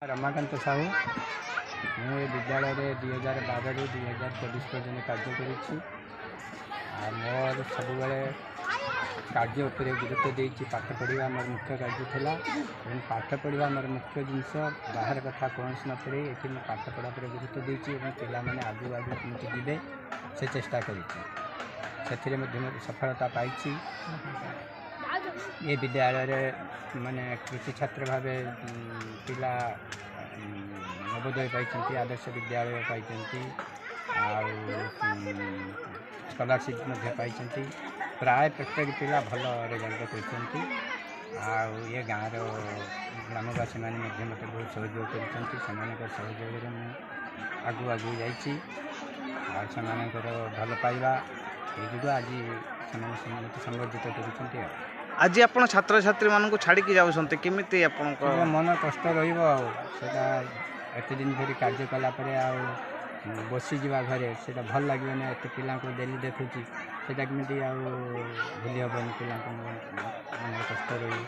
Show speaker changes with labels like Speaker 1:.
Speaker 1: ରମାକାନ୍ତ ସାହୁ। ମୁଁ ଏ ବିଦ୍ୟାଳୟରେ 2012ରୁ 2024 ପର୍ଯ୍ୟନ୍ତ କାର୍ଯ୍ୟ କରିଛି। ଆଉ ମୋର ସବୁବେଳେ କାର୍ଯ୍ୟ ଉପରେ ଗୁରୁତ୍ୱ ଦେଇଛି। ପାଠ ପଢ଼ିବା ମୋର ମୁଖ୍ୟ କାର୍ଯ୍ୟ ଥିଲା ଏବଂ ପାଠ ପଢ଼ିବା ମୋର ମୁଖ୍ୟ ଜିନିଷ। ବାହାର କଥା କୌଣସି ନ ପଢ଼ି ଏଠି ମୁଁ ପାଠ ପଢ଼ା ଉପରେ ଗୁରୁତ୍ୱ ଦେଇଛି ଏବଂ ପିଲାମାନେ ଆଗକୁ ଆଗକୁ କେମିତି ଯିବେ ସେ ଚେଷ୍ଟା କରିଛି। ସେଥିରେ ମଧ୍ୟ ମୁଁ ସଫଳତା ପାଇଛି। ଏ ବିଦ୍ୟାଳୟରେ ମାନେ କୃତି ଛାତ୍ର ଭାବେ ପିଲା ନବୋଦୟ ପାଇଛନ୍ତି, ଆଦର୍ଶ ବିଦ୍ୟାଳୟ ପାଇଛନ୍ତି ଆଉ ସ୍କଲାରସିପ୍ ମଧ୍ୟ ପାଇଛନ୍ତି। ପ୍ରାୟ ପ୍ରତ୍ୟେକ ପିଲା ଭଲ ରେଜଲ୍ଟ କରିଛନ୍ତି। ଆଉ ଏ ଗାଁର ଗ୍ରାମବାସୀମାନେ ମଧ୍ୟ ମୋତେ ବହୁତ ସହଯୋଗ କରିଛନ୍ତି। ସେମାନଙ୍କ ସହଯୋଗରେ ମୁଁ ଆଗକୁ ଆଗକୁ ଯାଇଛି ଆଉ ସେମାନଙ୍କର ଭଲ ପାଇବା ଏଇ ଯୋଗୁଁ ଆଜି ସେମାନେ ମୋତେ ସମ୍ବର୍ଦ୍ଧିତ କରୁଛନ୍ତି। ଆଉ
Speaker 2: ଆଜି ଆପଣ ଛାତ୍ରଛାତ୍ରୀମାନଙ୍କୁ ଛାଡ଼ିକି ଯାଉଛନ୍ତି, କେମିତି ଆପଣଙ୍କ
Speaker 1: ମନ କଷ୍ଟ ରହିବ? ଆଉ ସେଇଟା ଏତେ ଦିନ ଧରି କାର୍ଯ୍ୟ କଲା ପରେ ଆଉ ବସିଯିବା ଘରେ ସେଇଟା ଭଲ ଲାଗିବନି। ଏତେ ପିଲାଙ୍କୁ ଡେଲି ଦେଖୁଛି, ସେଇଟା କେମିତି ଆଉ ଭୁଲି ହେବନି। ପିଲାଙ୍କୁ ମନରେ କଷ୍ଟ ରହିବ।